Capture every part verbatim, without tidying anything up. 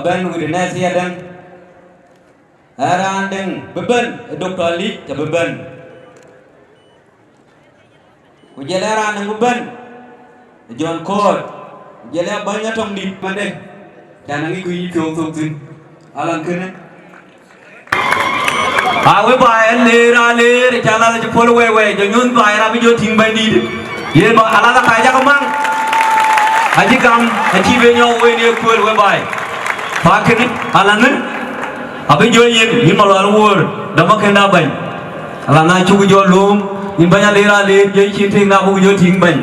Bɛ̈n witness yadäŋ, ë raan däŋ bï bɛ̈n, ë Doctor Alic abï bɛ̈n. Ku jɔl ë raan däŋ bï bɛ̈n, ë John Koot. Ku jɔl ë bäny Atɔŋdït mande, cän aŋic ku yï piɔ̈u thok thïn. Alan kënë. A we baai aleer, aleer, ca lath acï puɔl wei wei, jɔ nyuɔ̈th baai rap jɔ tïŋ bɛ̈nydït. Ye ba, alath aka jak maŋ. Acï gam, acï be nyɔk wen ye kuël we baai. Pa kënë, alaŋë, abï jɔ yen, yïn Malual Wuɔ̈ɔ̈r, dɔmɔ kënda bɛ̈ny. Alaŋ na cuk jɔ lööm, yïn bɛ̈ny aleer, aleer, jɔ cïn tïŋ na buk jɔ tïŋ bɛ̈ny.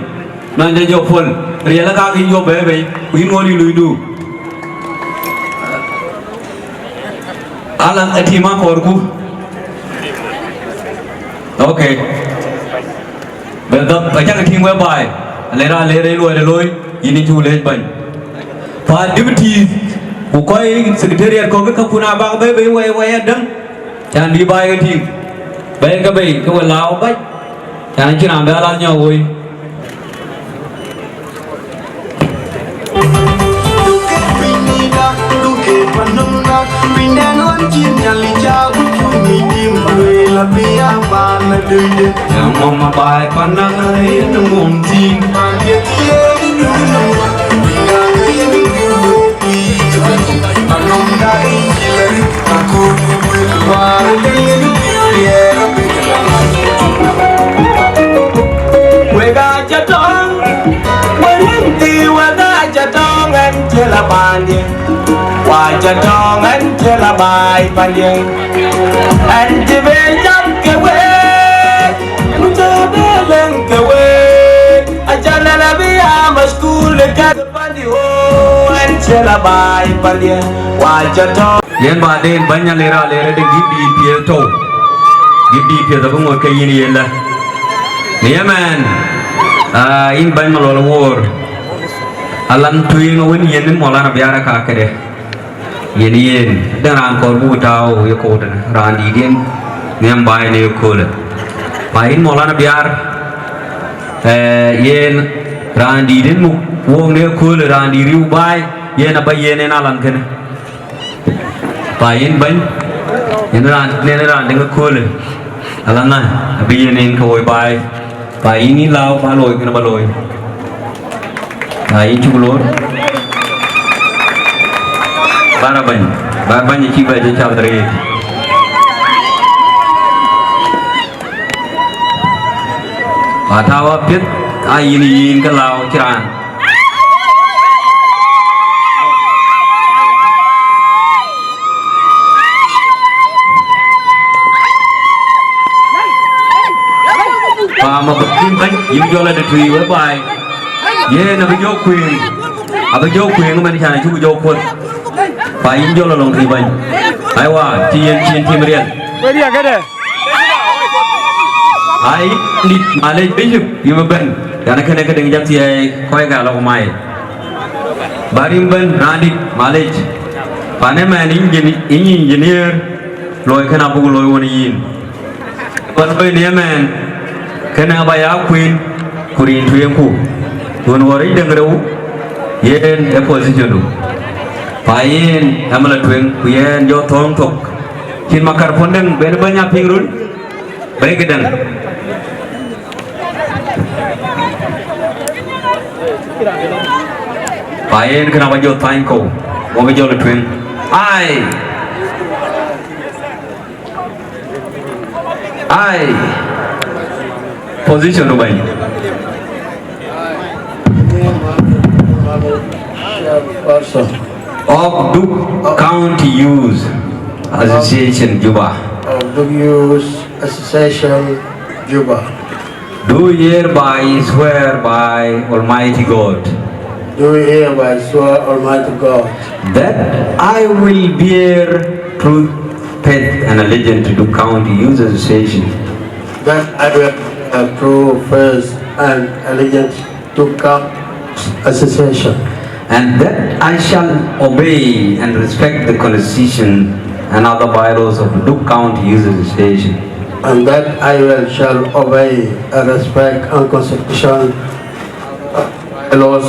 Nɔn jɔ jɔ puɔl, riɛl ë kak yïn jɔ bɛ̈ɛ̈i bei, ku yïn ŋuɔ̈t yï luidu. Ala ë tim akɔɔrku. Okay. Bɛ dhɔ̈k, bɛ cak tïŋ we baai. Alera, alera, ë luɔi de looi, yïn ë cuk leec bɛ̈ny. Pa deputy, ku kɔc secretariat kɔ̈k, ke kakun abak bɛ̈ɛ̈i bei wɛi, wɛi adäŋ. Cän bï baai ke tïŋ. Bɛ̈ɛ̈i ke bei, ke we lääu bac. Cän acïn raan bï alath nyɔk woi. Wek aa cä tɔŋ, wek rin thii, wek aa cä tɔŋ, ɛn cï la paandiɛ̈, wa cä tɔŋ, ɛn cï la baai paandiɛ̈, ɛn cï be jam ke week, ku cä be lëŋ ke week, acä lɛl abï aa mashkul ë kɛ̈th. Yen baden bäny alera alera de gïp dït piɛth tɔ̈u. Gïp dït piɛth abï ŋot ke yïn yen la. Në yemɛn, aa, yïn bäny Malual Wuɔ̈ɔ̈r. Alan tueŋ awën yen Maulana Biar aka këde. Yen yen, den raan kɔɔr buk tääu ye koutënë, raan dït yen nhiam baai në ye köölë. Pa yïn Maulana Biar, ee, yen raan dït yen muk wook në ye köölë, raan dït riëëu baai, yen aba yen en alan kënë. Pa yïn bɛ̈ny, yen raan, yen raan däŋ ë köölë, alan na, abï yen en ke woi baai. Pa yïn yïn lääu, ba looi kënë ba looi. Pa yïn cuk loor. Bara bɛ̈ny, ba bɛ̈ny cï bɛ jɔ cath rëët. Pa tääu apiɛth, aa yïn yïn ke lääu cï raan. Paam abï tïŋ bɛ̈ny, yïn jɔl adï tui we baai. Yen abï jɔ kuëëŋ, abï jɔ kuëëŋ ëmɛn can acuk jɔ kuöth. Pa yïn jɔl alɔŋ tui bɛ̈ny. Aiwa, cï yen cïn tim riɛl. Wek riɛk këde. Ai, dït, malec, Bishop, yïn bï bɛ̈n. Yan kënë këdëŋ jɔ thiɛɛi, kɔc ka lɔk mai. Ba rim bɛ̈n, raan dït, malec. Pan ëmɛn engineer, looi kënë abuk looi wën yïn. Pan looi në ëmɛn, kënë aba ya kueen, ku rin tueŋku. Wën ɣɔn rec däŋ rou, yen ë position du. Pa yen, ëmɛ la tueŋ, ku yen jɔ thɔ̈ɔ̈ŋ thok. Cïn makarpon däŋ ben bɛ̈ny a piŋ röl, bɛ̈i këdäŋ. Pa yen kënë aba jɔ thany kɔ̈u, wɔ bï jɔl ë tueŋ. Ai! Ai! Position du bɛ̈ny. Person. Of Duk County Youth Association, Juba. Of Duk Youth Association, Juba. Do hereby swear by Almighty God. Do hereby swear Almighty God. That I will bear true faith and allegiance to Duk County Youth Association. That I will bear true faith and allegiance to Duk Association. And that I shall obey and respect the Constitution and other bylaws of Duk County Youth Association. And that I will shall obey and respect and Constitution, bylaws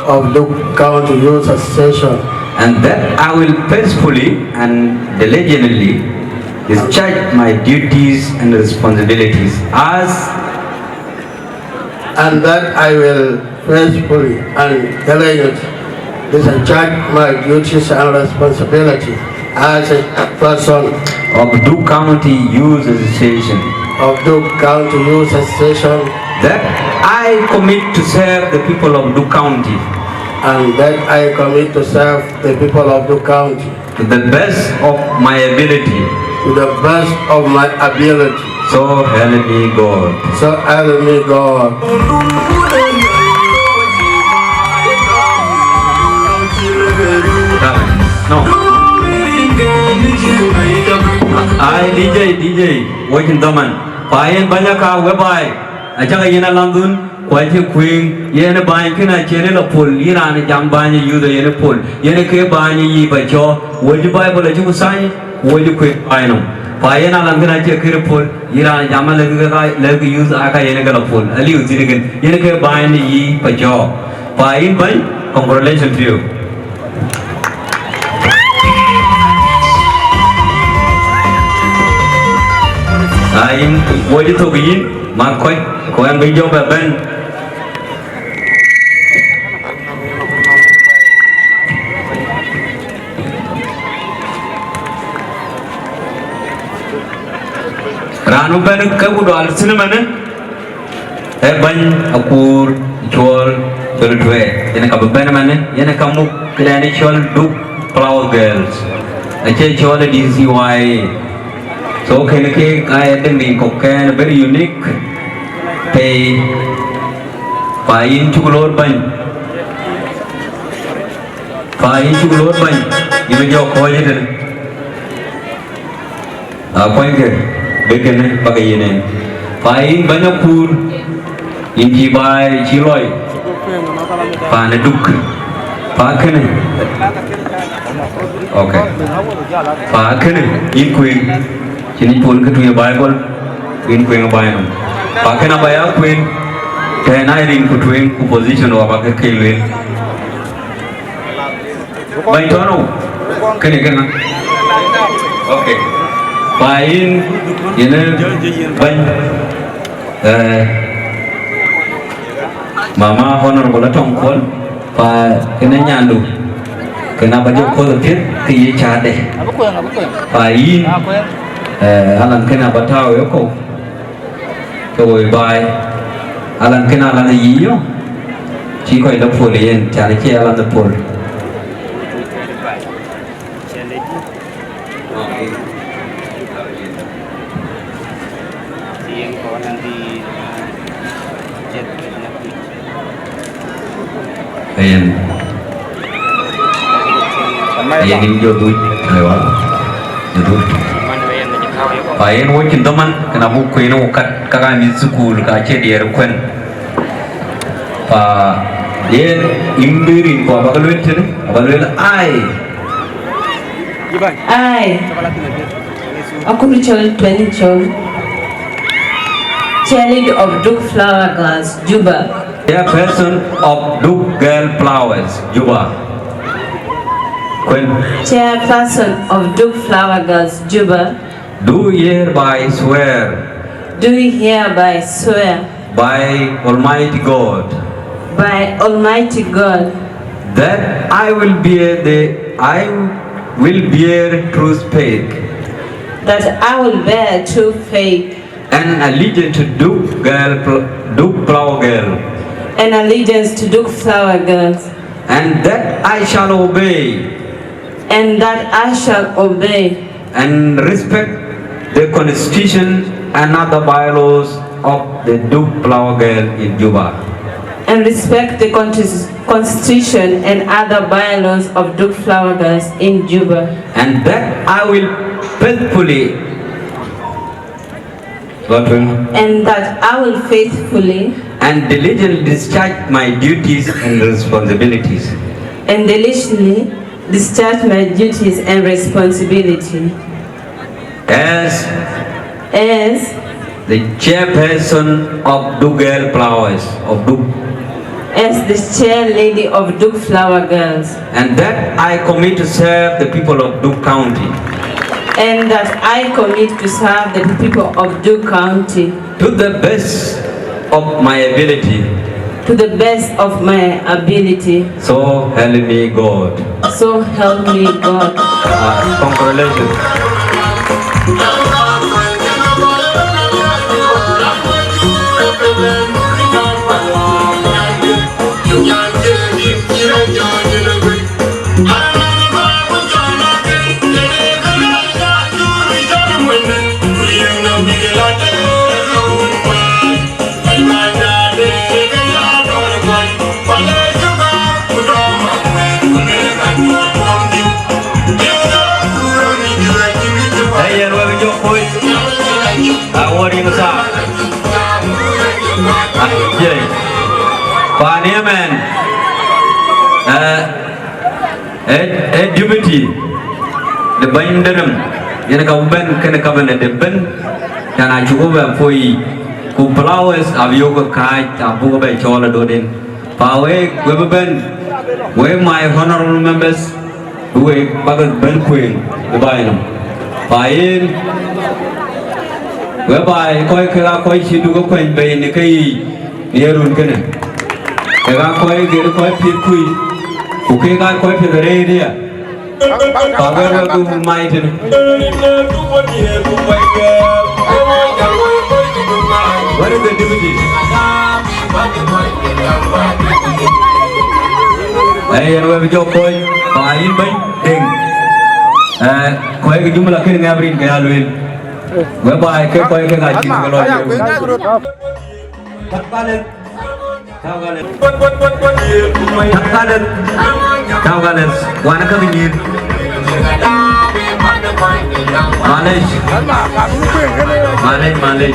of Duk County Youth Association. And that I will faithfully and diligently discharge my duties and responsibilities as and that I will faithfully and diligently discharge my duties and responsibility as a person of Duk County Youth Association. Of Duk County Youth Association. That I commit to serve the people of Duk County. And that I commit to serve the people of Duk County. To the best of my ability. To the best of my ability. So help me God. So help me God. No. Ai, D J, D J, wakin dhaman. Pa yen banya ka we bai. Acha yen alandun. Ku acï kuëëŋ, yen bäny kënë acïn ë lɔ pol, yïn raan ë jam bäny ë youth ë yen ë pol, yen ë ke bäny ë yic pa cɔ̈ɔ̈k, wööc Bible acï ku thany, wööc kuëëŋ bäny nɔm. Pa yen alan kënë acie kërë pol, yïn raan ë jam alëk ke ka, lëk youth aa ka yen ë ke lɔ pol, aliu thïn ë kën, yen ë ke bäny ë yic pa cɔ̈ɔ̈k. Pa yïn bäny, congratulations to you. Ai, wööc thok yïn, mat kɔc, ku ɛn bï jɔk bɛ bɛ̈n. Raan bï bɛ̈n ke ku dual thïn ëmënë, ee bɛ̈ny Akuur Cuɔl Cuɔl Tuɛɛr, yen ka bï bɛ̈n ëmënë, yen ka muk këdɛn cɔl Duk Flower Girls, acie cɔl ë D C Y A. So kën ke ka ye dëŋ rin kɔ̈k kɛn very unique pei. Pa yïn cuk loor bɛ̈ny. Pa yïn cuk loor bɛ̈ny. Yïn bï jɔ kɔ̈ɔ̈c ëtënë. Akuɔ̈nykë bï kënë bäk yen en. Pa yïn bɛ̈ny Akuur. Yïn cï baai cï lɔi, paan ë Duk, pa kënë. Ok. Pa kënë, yïn kuëëŋ, cïn yic pol kë tui ë Bible, yïn kuëëŋ ë baai nɔm. Pa kënë aba ya kuëëŋ, tɛ̈ɛ̈n aa rin ku tueŋ ku position wä ba ke ke lueel. Bɛ̈ny tɔ̈ nou? Kënë kënë. Ok. Pa yïn, yïn ë bɛ̈ny. Eh, mama Honorable Atɔŋ Kuɔl, pa kënë nyandu. Kënë aba jɔ kuɔth apiɛth, ke ye cäätde. Pa yïn, eh, alan kënë aba tääu ë kɔ̈u. Ke woi baai, alan kënë alan ë yic yɔ̈, cï kɔc lɔ pol yen, can cie alan ë pol. Ayen. Ayen, yïn jɔ dhuc, aywa. Jɔ dhuc. Pa yen wööc cïn dhaman, kën abuk kueen wok kat, ka ka mïth thukul, ka cie diɛɛr kuɛ̈n. Pa yen, yïn bï rin kɔ̈u aba ke lueel tënë, aba lueel ai. Ai. Akur Cuɔl Tuɛɛr Cuɔl, Chairlady of Duk Flower Girls, Juba. Chairperson of Duk Girl Flowers, Juba. Kuɛ̈n. Chairperson of Duk Flower Girls, Juba. Do hereby swear. Do hereby swear. By Almighty God. By Almighty God. That I will bear the, I will bear true faith. That I will bear true faith. And allegiance to Duk Girl, Duk Flower Girl. And allegiance to Duk Flower Girls. And that I shall obey. And that I shall obey. And respect the Constitution and other bylaws of the Duk Flower Girl in Juba. And respect the contis-, Constitution and other bylaws of Duk Flower Girls in Juba. And that I will faithfully Lord, and that I will faithfully and diligently discharge my duties and responsibilities. And diligently discharge my duties and responsibility. As as the chairperson of Duk Girl Flowers of Duk. as the chair lady of Duk Flower Girls, and that I commit to serve the people of Duk County and that I commit to serve the people of Duk County to the best of my ability. To the best of my ability. So help me God. So help me God. Uh, congratulations. Hey, yen wek jɔ kuc. Awɔr yïn thaa. Acie. Pan ëmɛn. Eh, eh, eh, deputy de bɛ̈ny de rem, yen ka bï bɛ̈n kënë cabinet de bɛ̈n, can acuk bɛ poi, ku flowers abï yök kääc, abuk bɛ cɔɔl ë doden. Pa wek, we bï bɛ̈n, wek my honorable members, bï wek bäk bɛ̈n kuëëŋ ë baai nɔm. Pa yen, whereby kɔc kek aa kɔc cï duk ë kuany bei në keyiic në ye run kënë, kek aa kɔc gër kɔc piɛth kuc, ku kek aa kɔc piɛth arëët aya. Pa wek, wek bï mai tënë. Where is the deputy? Ee yen wek jɔ kuɔ̈c, pa yïn bɛ̈ny Deŋ. Ee, kuɔ̈c ke jumla kënë ŋɛp rin ke ya lueel. Whereby ke kuɔ̈c ke ŋa cïn ke lɔ yök. Tap ka leth, tap ka leth. Tap ka leth, tap ka leth. Wan ka ke nyïïr. Malec. Malec, malec.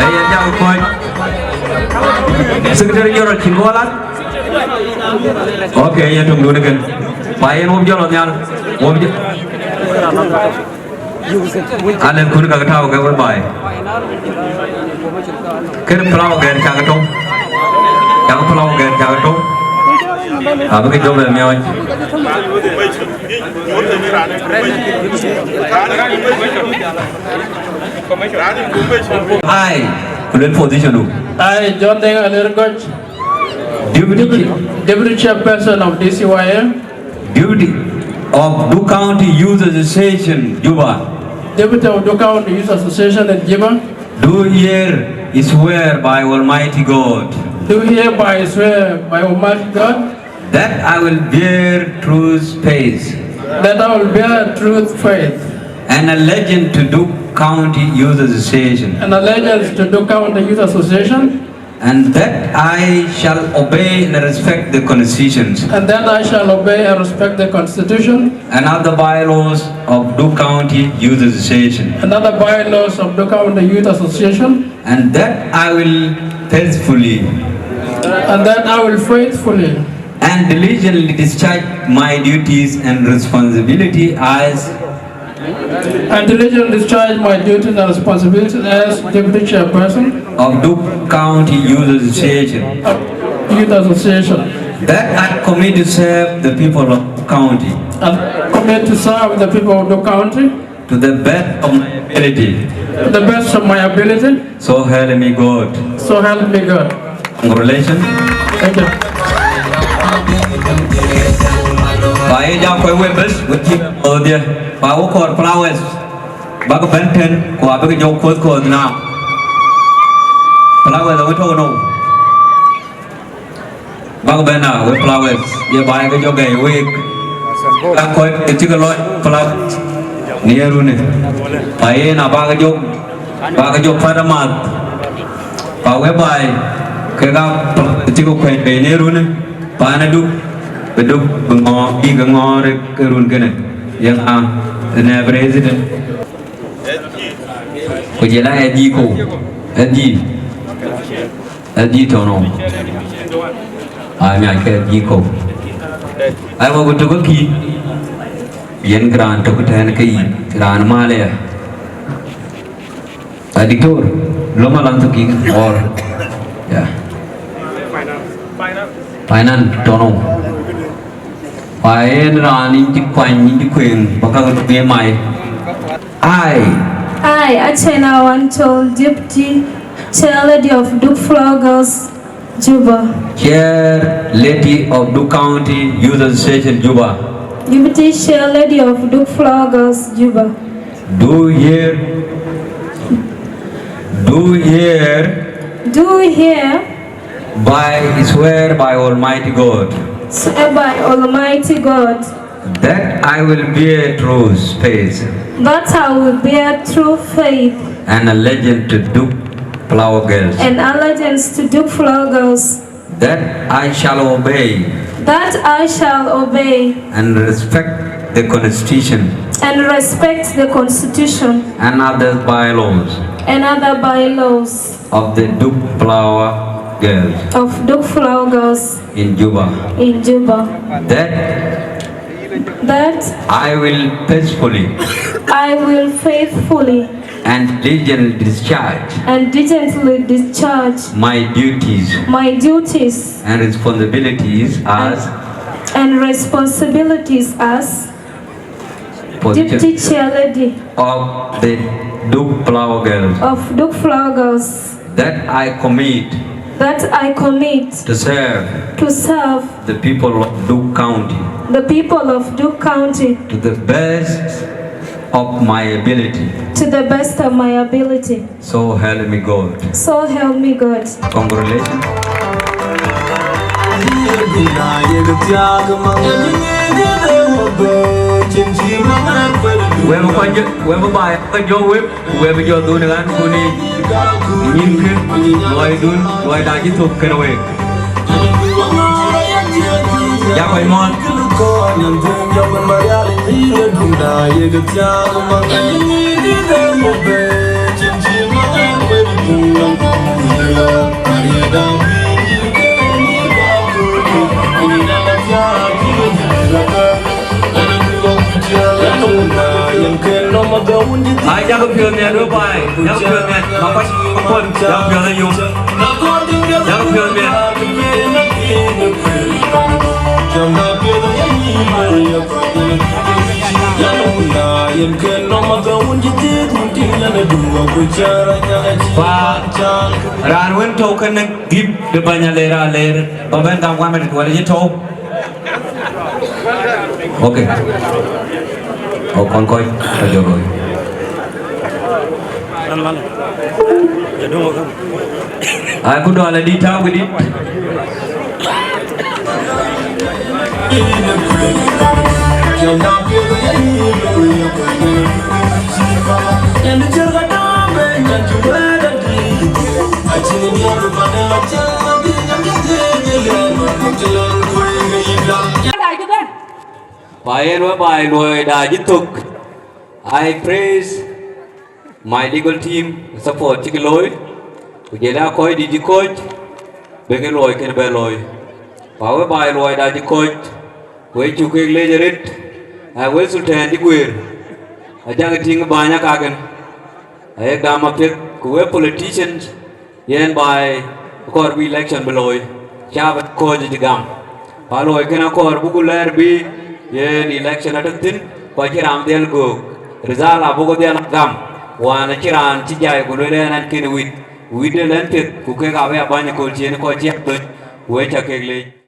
Ee, yen jam kɔc. Secretary General cïn kɔ̈u lat. Okay, yen töŋdun ëkën. Pa yen wok jɔl nhial. Wok jɔ- Alɛ̈thkun ka ke tääu ke we baai. Kënë flower girl cak tɔ̈u. Cak flower girl cak tɔ̈u. Abï ke jɔ bɛ miɔɔc. Ai, ku luel position du. Ai, John Deng Aler Goch. Deputy. Deputy Chairperson of D C Y A. Deputy of Duk County Youth Association, Juba. Deputy of Duk County Youth Association in Juba. Do hereby swear by Almighty God. Do hereby swear by Almighty God. That I will bear true faith. That I will bear true faith. And allegiance to Duk County Youth Association. And allegiance to Duk County Youth Association. And that I shall obey and respect the constitutions. And that I shall obey and respect the constitution. And other bylaws of Duk County Youth Association. And other bylaws of Duk County Youth Association. And that I will faithfully. And that I will faithfully. And diligently discharge my duties and responsibility as And diligently discharge my duties and responsibilities as Deputy Chairperson of Duk County Youth Association. Of Youth Association. That I commit to serve the people of Duk County. And commit to serve the people of Duk County. To the best of my ability. To the best of my ability. So help me God. So help me God. Congratulations. Thank you. Pa ye jam kɔc wek bes, wek cï kɔ̈ɔ̈th diɛ̈. Pa wek kɔɔr flowers. Bäk bɛ̈n tën, ku abïk jɔ kuɔ̈th kɔ̈ɔ̈th na. Flowers awek tɔ̈u nou. Bäk bɛ̈n na, wek flowers. Ye baai ke jɔ gɛi week. Ka kɔc ke cï ke lɔc flowers. Në ye runë. Pa yen abäk jɔ, bäk jɔ pät amath. Pa wek baai, kek aa cï ke kuɛny bei në runë, paan ë Duk, bï Duk bï ŋɔɔr, bï ke ŋɔɔr ë run kënë, yen aa, ënë president. Ku jël a S G ko, S G, S G tɔ̈ nɔm. Aa, miac ke S G ko. Ai, wek ku tök kï, yen kë raan tök tɛ̈n ke yï, raan mal aya. A diktor, loma lan to king or, yeah. Finance, tono. Wa en raan in cï kuany, in cï kueŋ, ba ka ke mai. I, I, Achena Wanchol, Deputy Chair Lady of Duk Flower Girls, Juba. Chair Lady of Duk County Youth Association, Juba. Deputy Chair Lady of Duk Flower Girls, Juba. Do here, do here, Do here by swear by Almighty God swear by Almighty God that I will bear true faith that I will bear true faith and allegiance to Duk Flower Girls, and allegiance to Duk Flower Girls, that I shall obey that I shall obey and respect the Constitution and respect the Constitution and other bylaws and other bylaws of the Duk Flower Girls of Duk Flower Girls in Juba, in Juba. That That I will faithfully I will faithfully and diligently discharge and diligently discharge my duties my duties and responsibilities as and responsibilities as position Deputy Chair Lady of the Duk Flower Girls, of Duk Flower Girls, that I commit that I commit to serve to serve the people of Duk County the people of Duk County to the best of my ability. To the best of my ability. So help me God. So help me God. Congratulations. Wek kɔc, wek baai, kɔc jɔ wek, wek jɔ dhun ɣän kuni. Nyin kë, luɔidun, luɔida cï thök kën wek. Yak kɔc muɔ̈ɔ̈th. Ai, jakë piɔ̈ɔ̈th miɛt wek baai, jakë piɔ̈ɔ̈th miɛt, ma kɔc, ma kɔc, jakë piɔ̈ɔ̈th ayom. Jakë piɔ̈ɔ̈th miɛt. Pa raan wën tɔ̈u kënë gïp de bäny aler aler, ba bɛ̈n gam one minute, wala yï tɔ̈u. Okay. Oh, kɔn kɔc, ka jɔ looi. Ai, ku dual adït, tääu këdït. Pa yen wë baai luɔida cï thök. I praise my legal team, support cï ke looi, ku jël a kɔc dït cï kɔc, bï ke luɔi kën bɛ looi. Pa wë baai luɔida cï kɔc, wek cuk kek leec arët, a wek sultan cï guëër, ajakï tïŋ bäny akakën, ayek dam apiɛth, ku wek politicians, yen baai kɔɔr bï election bï looi, cäp kɔc cï gam. Pa luɔi kën akɔɔr buku lɛɛr bï yen election atɔ̈ thïn, ku acï raan dhiɛl göök, result abuku dhiɛl gam, wään acï raan cï jai ku lueel yen ɛn kën wït, wït de lɛn piɛth, ku kek abï abäny ëkööl ciëën kɔc cï abëny, wek ca kek leec.